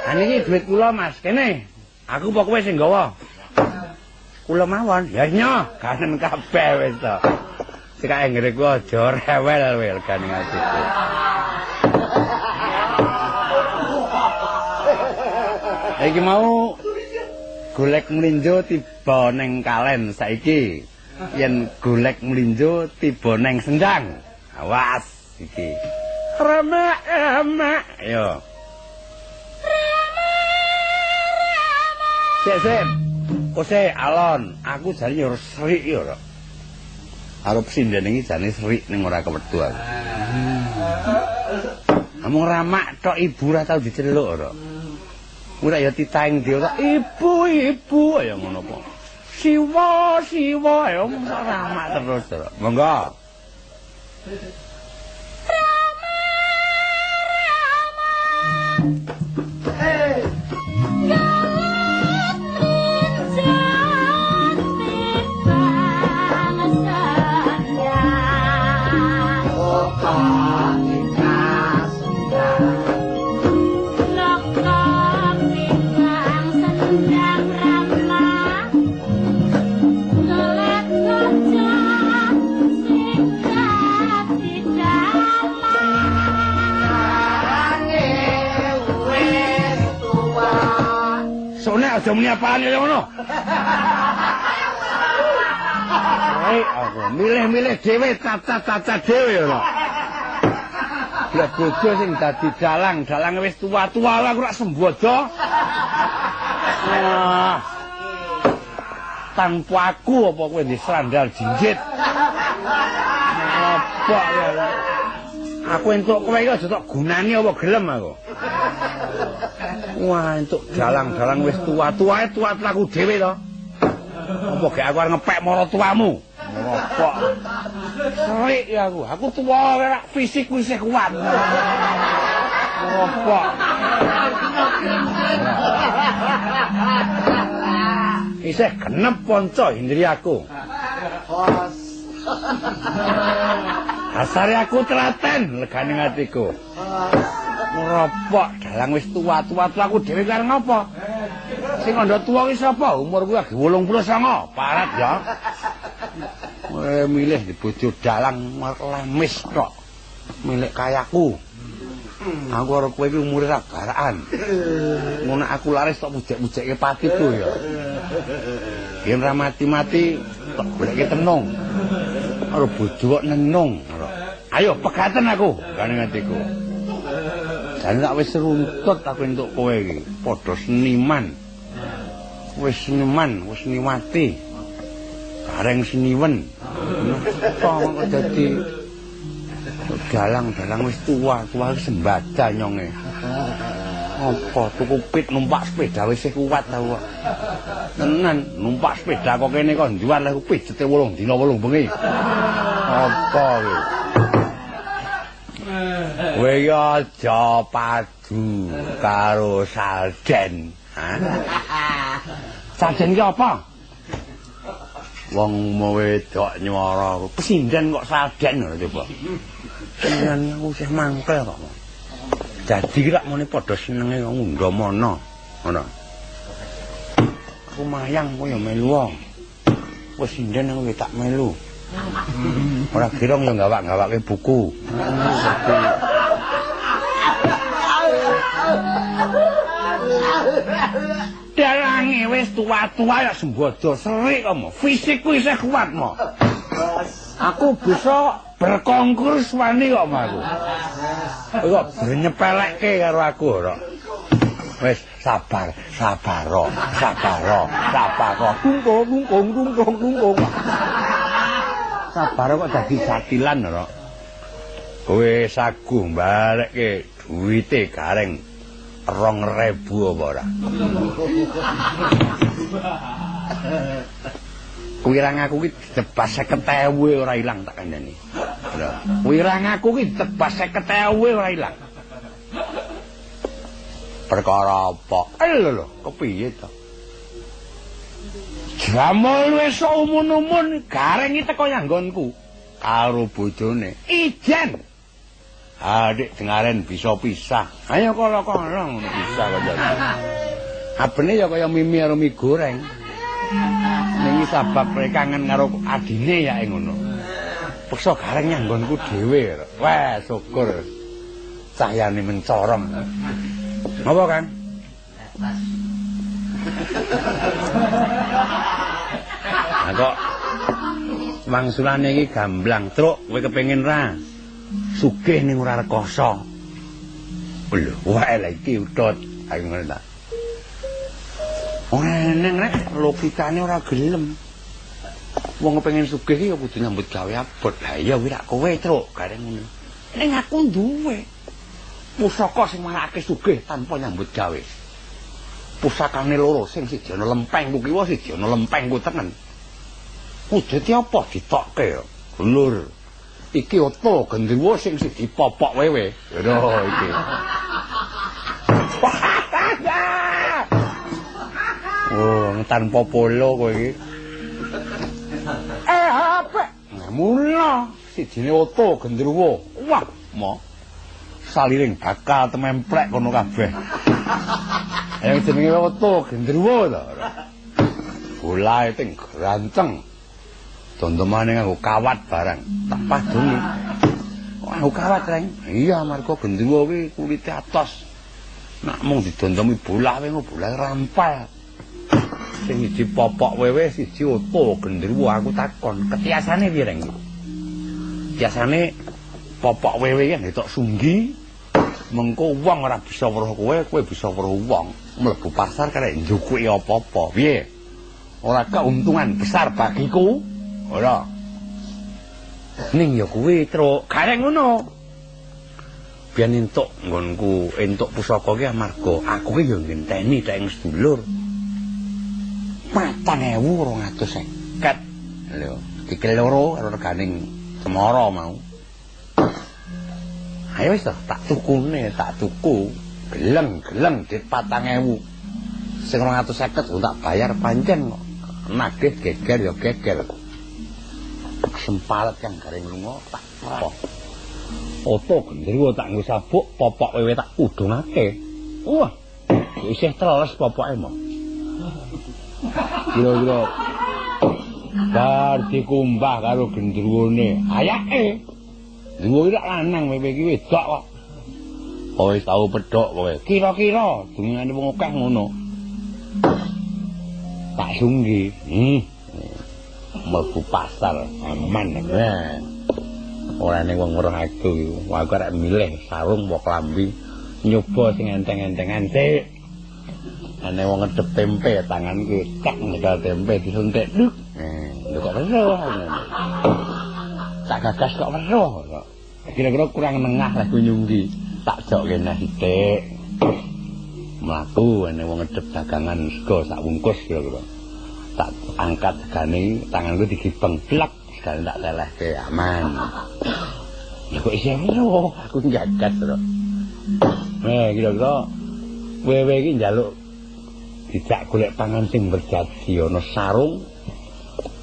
S1: Ha niki dhuwit kula Mas, kene. Aku apa kowe sing nggawa? Kula mawon. Ya nyoh, kanen kabeh wis to. Sik anggere ku aja rewel kowe regane atiku. Iki mau golek mlinjo tiba neng kalen saiki. Yen golek mlinjo tiba neng sendang. Awas iki. Remek-remek. Yo. Sik sik. Kose alon, aku jane yo srik yo ora. Arep sinden iki jane srik ning ora kewethu aku. Namung ramak tok ibu ora tau diceluk ora. Ora ya titaing dhewe ora ibu ibu ya ngono apa. Siwa siwa ya mosok ramak terus ora. Monggo.
S2: Rama Rama.
S1: Aja muni apaan ya ngono. Hei, aku milih-milih dhewe, cacat-cacat dhewe ora. Lah bojo sing dadi dalang, dalang wis tua-tua aku rak sembodo. Wah. Tanpa aku apa kowe disandal jinjit. Apa ya? Aku entuk kowe iki aja tok gunani apa gelem aku. Wah, entuk dalang-dalang wis tua-tuae tua aku dhewe to. Apa gek aku arep ngepek maratuamu? Apa? Serik ya aku. Aku tuwa ora fisikku isih kuat. Apa? Isih genep panca indriyaku. Dasare aku telaten legane atiku. Ngeropok dalang wis tua-tua aku dhewe karo ngopo? Sing kandha tuwa ki sapa? Umurku lagi 89, parat ya. Kowe milih bojo dalang lamis tok. Milik kayaku. Aku karo kowe iki umure ra garakan. Ngono aku laris tok mujek-mujekke patiku ya. Yen ra mati-mati Tak goleke tenung. Karo bojo kok nenung. Ayo pegaten aku, gane ngatiku. Jane tak wis runtut aku entuk kowe iki. Padha seniman. Wis seniman, wis seniwati. Bareng seniwen. Kok dadi dalang-dalang wis tua-tua sembada nyonge. Apa tuku pit numpak sepeda wis kuat ta kok. Tenan numpak sepeda kok kene kok njual aku pijete 8 dina 8 bengi. Apa kuwi? Kowe iki aja padu karo Salden. Hah? Salden ki apa? Wong wedok nyuara pesinden kok Salden lho coba. Tenan aku isih mangkel kok. Dadi ki lak muni padha senenge ngundhamana. Ngono. Aku mayang kowe ya melu wong. Wis sinden aku ya tak melu. Ora girong ya gawak-gawake buku. Dalange wis tua-tua ya sembodo serik kok. Fisikku isih kuat mo. Aku bisa berkonkurs wani kok aku. Kok nyepelekke karo aku ora. Wis sabar, sabar, sabar, sabar. Tungkung, tungkung, tungkung, tungkung. Sabar kok dadi jatilan ora. Kowe saguh balekke duwite gareng 2000 apa ora? Wirang aku ki ditebas 50.000 ora ilang tak kandhani. Wirang aku ki ditebas 50.000 ora ilang. Perkara apa? Lho lho, kepiye to? Jamul wis umun-umun gareng iki teko nyanggonku karo bojone. Ijen. Adik dengaren bisa pisah. Ayo kala-kala ngono pisah kaya. Abene ya kaya mimi karo mie goreng. Ning sabab kangen karo adine ya ngono. Peksa gareng nyanggonku dhewe. Wah, syukur. Cahyane mencorong. Ngopo, Kang? Nah kok wangsulane iki gamblang, Truk, kowe kepengin ra? Sugih ning ora rekoso. Lho, wae lha iki utut. Ayo ngono ta. Ora eneng rek, logikane ora gelem. Wong kepengin sugih iki ya kudu nyambut gawe abot. Lah iya kuwi rak kowe, Truk, gareng ngono. Ning aku duwe pusaka sing marakake sugih tanpa nyambut gawe. Pusakane loro, sing siji ana lempengku kiwa, siji ana lempengku tengen. Wujude apa ditokke ya? Lur. Iki oto gendruwo sing siji popok wewe. Lho iki. Oh, tanpa polo kowe iki. Apik. Mula sijine oto gendruwo. Wah, mo. Saliring bakal tememplek kono kabeh. Yang jenenge oto gendruwo to. Bolahe ting granceng. Dondomane nganggo kawat barang. Tak padungi. Kok nganggo kawat, Reng? Iya, amarga gendruwo kuwi kulite atos. Nak mung didondomi bolah wae engko bolah rampal. Sing siji popok wewe, siji oto gendruwo. Aku takon, ketiasane piye, Reng? Biasane popok wewe iki ngetok sunggi. Mengko wong ora bisa weruh kowe, kowe bisa weruh wong. Mlebu pasar karek njukuki apa-apa. Piye? Ora keuntungan besar bagiku. Ora. Ning ya kuwi, Truk. Gareng ngono. Biyen entuk nggonku, entuk pusaka ki amarga aku ki ya ngenteni tek ing sedulur. 4250. Lho, iki loro karo reganing Cemara mau. Ayo wis to, tak tukune, tak tuku. Geleng-geleng dit 4000. Sing 250 tak bayar pancen kok. Nagih geger ya geger. Sempalet kang garing lunga tak apa. Oto gendruwo tak nggo sabuk, popok wewe tak udungake. Wah, isih teles popoke mo. Kira-kira bar dikumbah karo gendruwone. Ayake. Gendruwo iki lanang, wewe iki wedok kok. Kowe tau pedhok kowe. Kira-kira dungane wong akeh ngono. Tak sunggi. Mlebu pasar aman. Nah. Ora ning wong weruh aku. Aku arek milih sarung apa klambi, nyoba sing enteng-entengan sik. Ane wong ngedep tempe tanganku cek nyekel tempe disuntik duk. Lho kok weruh ngono. Tak gagas kok weruh kok. Kira-kira kurang nengah lek nyunggi. Tak jokke neh sithik. Mlaku ane wong ngedep dagangan sego sak bungkus kira-kira. Tak angkat segane tanganku digibeng blek segane tak selehke aman. Lha kok isih weruh aku gagas to. Kira-kira wewe iki njaluk dijak golek pangan sing berjadi ana sarung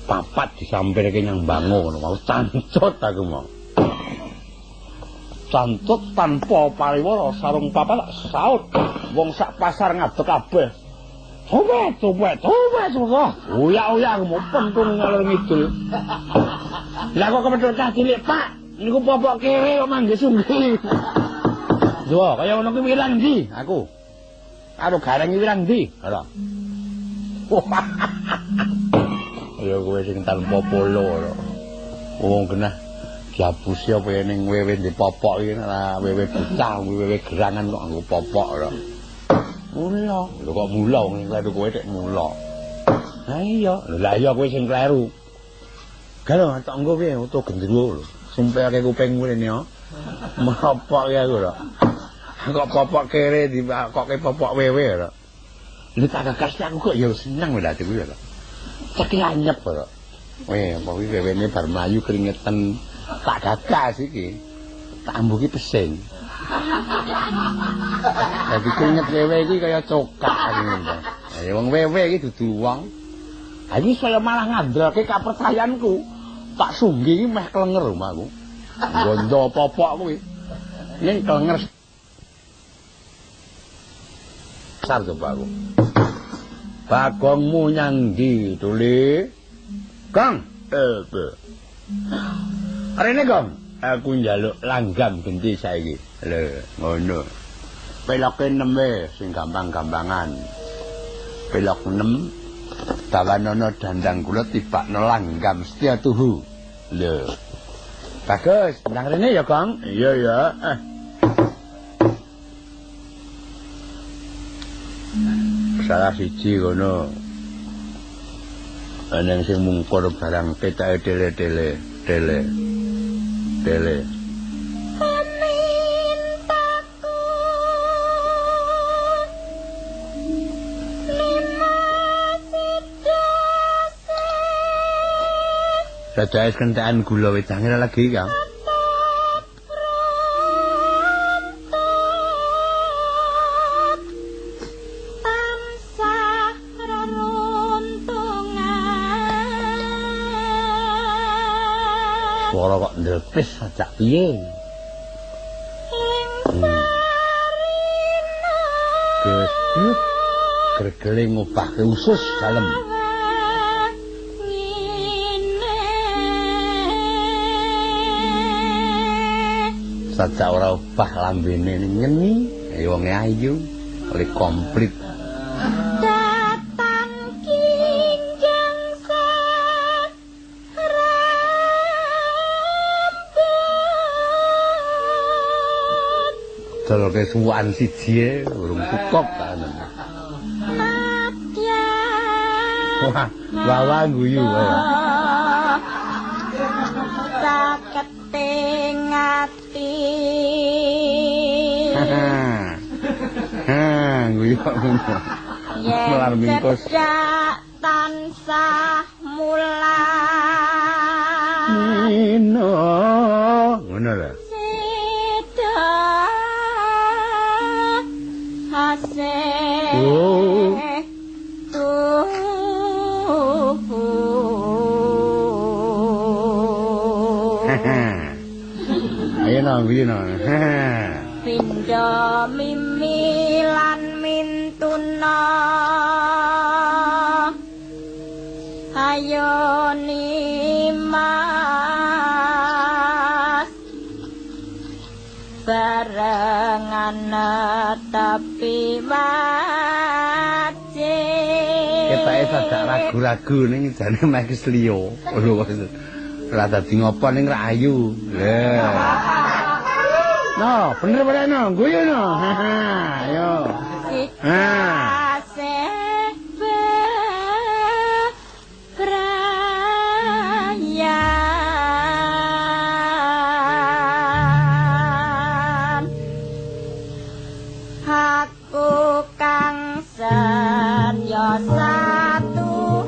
S1: papat disampirke nyang Bango ngono. Mau cancut aku mau. Cancut tanpa pariwara sarung papat tak saut. Wong sak pasar ngadeg kabeh. Copet, copet, copet, copet. Uyak-uyak aku mau pentung ngalor ngidul. Lah kok kepethuk cah cilik, Pak? Niku popok kere kok mangge sungguh. Lho, kaya ngono kuwi ilang ndi aku? Karo gareng iki ilang ndi? Ora. Ya kowe sing tanpa polo ora. Wong genah diapusi apa ya ning wewe ndek popok iki ora wewe bocah, wewe gerangan kok nganggo popok ora. Mula. Lho kok mula wong kleru kowe tek mula. Ha iya, lha iya kowe sing kleru. Galo tak nggo piye utuh gendruwo lho. Sumpeke kupingmu rene yo. Mopok ya aku ora. Kok popok kere dikoke popok wewe ora. Lha tak gagas aku kok ya seneng lho atiku ya. Ceki anyep ora. Weh, apa kuwi wewene bar mlayu keringetan tak gagas iki. Tak ambu ki pesing. Dadi keringet wewe iki kaya cokak ngono. Ya wong wewe iki dudu wong. Ha iki saya malah ngandalke kapercayanku. Tak sunggi iki meh klenger omahku. Gondo popok kuwi. Yen klenger sar coba aku. Bagongmu nyang ndi, Tuli? Kang, Rene, Kang. Aku njaluk langgam genti saiki. Lho, ngono. Peloke 6 e sing gampang-gampangan. Pelok 6 dawanana dandang kula tibakno langgam setia tuhu. Lho. Bagus, ndang rene ya, Kang. Iya ya. Salah siji ngono. Ana sing mungkur barang petake tele-tele, tele. Tele.
S2: Pemintaku lima sedasa.
S1: Dadae kentekan gula wedange lagi, Kang.
S2: Tansah reruntungan.
S1: Swara kok ndlepis ajak piye? Gus, gregele ngobahke usus dalem. Sajak ora obah lambene nyeni, ya wonge ayu, oleh komplit.
S2: Datan kinjeng sarambut.
S1: Dolke suwan siji urung cukup ta. Wah, wawa guyu ae.
S2: Saketing ati.
S1: Ha, guyu kok ngono. Melar mingkus.
S2: Tansah mulat.
S1: Nino, ngono lho.
S2: Sida asih.
S1: Oh. Ayo nang guyu nang.
S2: Pindha mimi lan mintuna. Ayo nimas barengan tapi wajib.
S1: Ketoke dadak ragu-ragu ning jane meh kesliyo. Lho ora dadi ngopo ning ra ayu. Lha. No, bener ora no? Guyu no. Ayo. Ha.
S2: Aku kang setya satu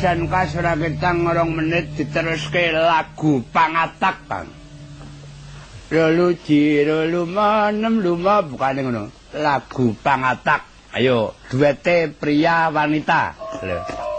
S1: Pisan kas ora ketang 2 menit diteruske lagu Pangatak, Bang. Lolu jiro luma nem luma bukane ngono. Lagu Pangatak. Ayo, duete pria wanita. Lho.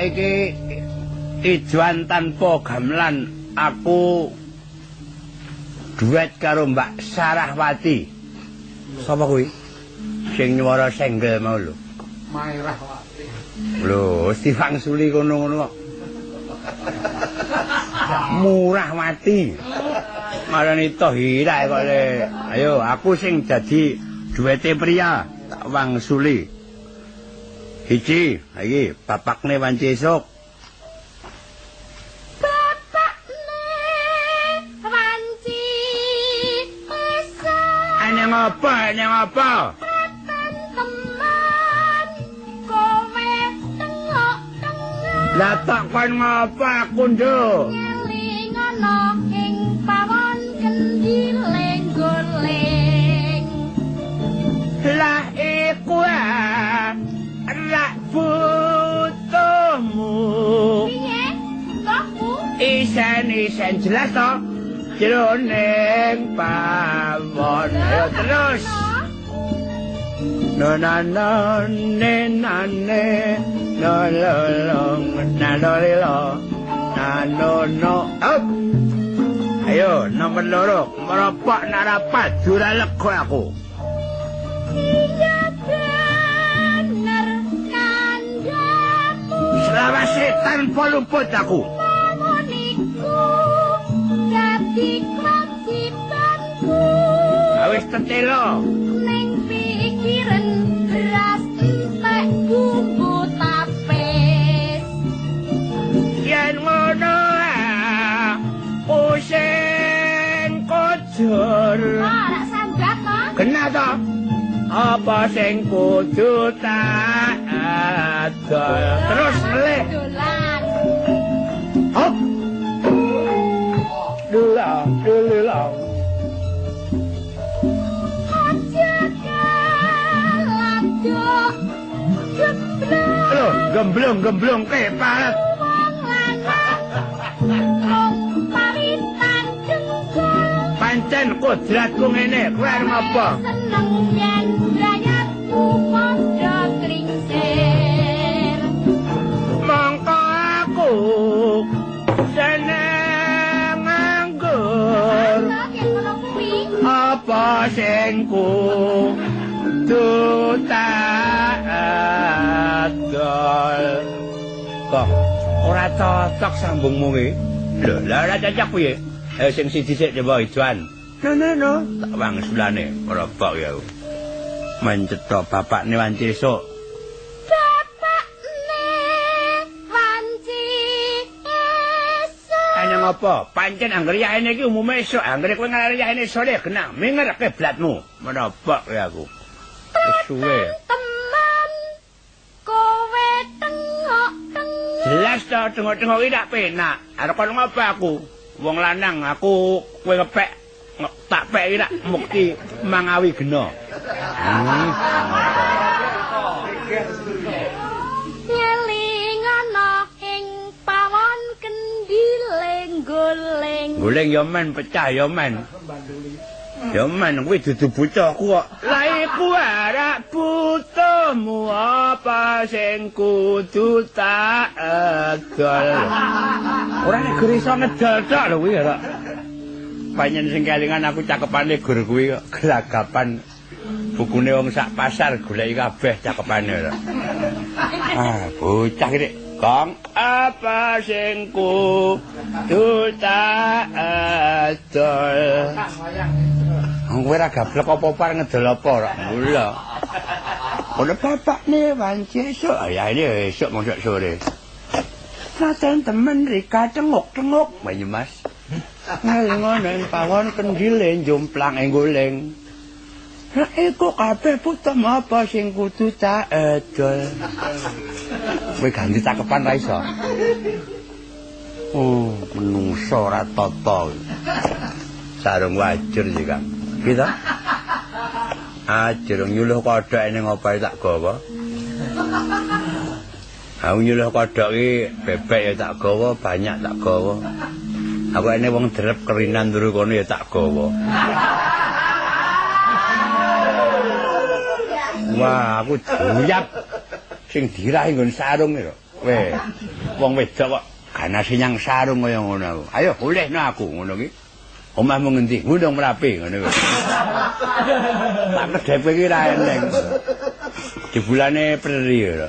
S1: Saiki ijuan tanpa gamelan aku duet karo Mbak Sarahwati. Sapa kuwi? Sing nyuwara senggel mau lho.
S3: Mairahwati.
S1: Lho, wis diwangsuli kono-ngono kok. Murahwati. Marani tohira kok le. Ayo, aku sing dadi duwete pria tak wangsuli. Hiji, iki bapakne wanci esuk.
S2: Bapakne wanci esuk.
S1: Eneng apa? Eneng apa?
S2: Teman kowe tengok-tengok.
S1: Lah tak kon ngopo aku, Nduk?
S2: Ngeling ana ing pawon kendile goleng.
S1: Lah iku rak butuhmu.
S2: Piye? Butuhku?
S1: Isen-isen jelas to? Jroning pawon. Ayo terus. No na no ne na ne no lo lo na lo le lo na no no up. Ayo nomor loro meropok narapat jura lega aku.
S2: Iya bener kandhamu.
S1: Selawase tanpa luput aku.
S2: Pawon iku dadi kewajibanku.
S1: Wis tetelo.
S2: Ning pikiran beras entek bumbu tapis.
S1: Yen ngono aku sing kojur.
S2: Ora sambat to?
S1: Kena to? Apa sing kudu tak adol? Terus melih.
S2: Dolan.
S1: Hop. Dolan, dolan. Lho, gemblung-gemblung ke palet.
S2: Wong lanang rong paritan dengkul.
S1: Pancen kodratku ngene, kowe arep ngopo?
S2: Seneng yen brayatku padha klingsir.
S1: Mongko aku seneng nganggur. Apa sing kudu tak adol? Kok ora cocok sambungmu ki? Lho, lah ora cocok piye? Ayo sing siji sik coba ijuan. No no no, tak wangsulane merobok ya aku. Mencetha bapakne wanci esuk.
S2: Bapakne wanci esuk.
S1: Ana ngopo? Pancen anggere yaene iki umume esuk, anggere kowe ngarep yaene sore genah minger kiblatmu. Merobok ya aku. Wis suwe.
S2: Teman kowe tengok-tengok.
S1: Jelas to tengok-tengok iki tak penak. Arep kon ngopo aku? Wong lanang aku kowe ngepek tak pek iki tak mukti mangawi gena.
S2: Ngeling ana ing pawon kendile goleng.
S1: Goleng ya men pecah ya men. Ya men kuwi dudu bocahku kok. Lah iku arak butuhmu apa sing kudu tak edol. Ora nek gur iso ngedol tok lho kuwi ya. Panjen sing kelingan aku cakepane gur kuwi kok gelagapan bukune wong sak pasar goleki kabeh cakepane ora. Ah, bocah iki Kong apa sing kudu tak edol. Wong kowe ora gablek apa-apa arep ngedol apa ora? Mula. Ono bapakne wanci esuk. Ya ini esuk mosok sore. Saten temen Rika tengok-tengok Banyumas. Ngelingono ing pawon kendile jomplang ing goleng. Lah iku kabeh putem apa sing kudu tak edol. Kowe ganti cakepan ra iso. Oh, menungso ora tata. Sarung wajur iki, Kang. Iki ta? Ah, durung nyuluh kodhok ning opo tak gawa. Aku nyuluh kodhok iki bebek ya tak gawa, banyak tak gawa. Aku ene wong drep kerinan turu kono ya tak gawa. Wah, aku juyap sing dirahi nggon sarung lho. kowe. Wong wedok kok ganase nyang sarung kaya ngono aku. Ayo olehno aku ngono ki. Omahmu ngendi? Gunung Merapi ngono kuwi. Tak kedhepe iki ra eneng. Jebulane preri ya.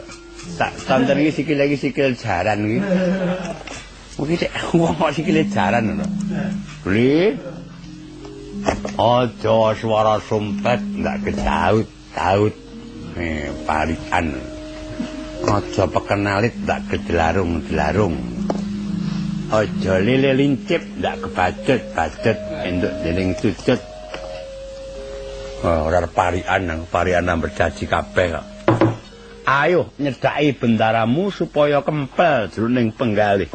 S1: Tak tonton iki sikile iki sikil jaran iki. Mungkin cek wong kok sikile jaran ngono. Beli. Aja swara sumpet ndak kedaut-daut. Parikan. Aja pekenalit ndak kedelarung-delarung. Aja lele lincip ndak kebacut-bacut entuk dening cucut. Oh, ora parikan, parikan berjanji kabeh kok. Ayo nyedhaki bendaramu supaya kempel jroning penggalih.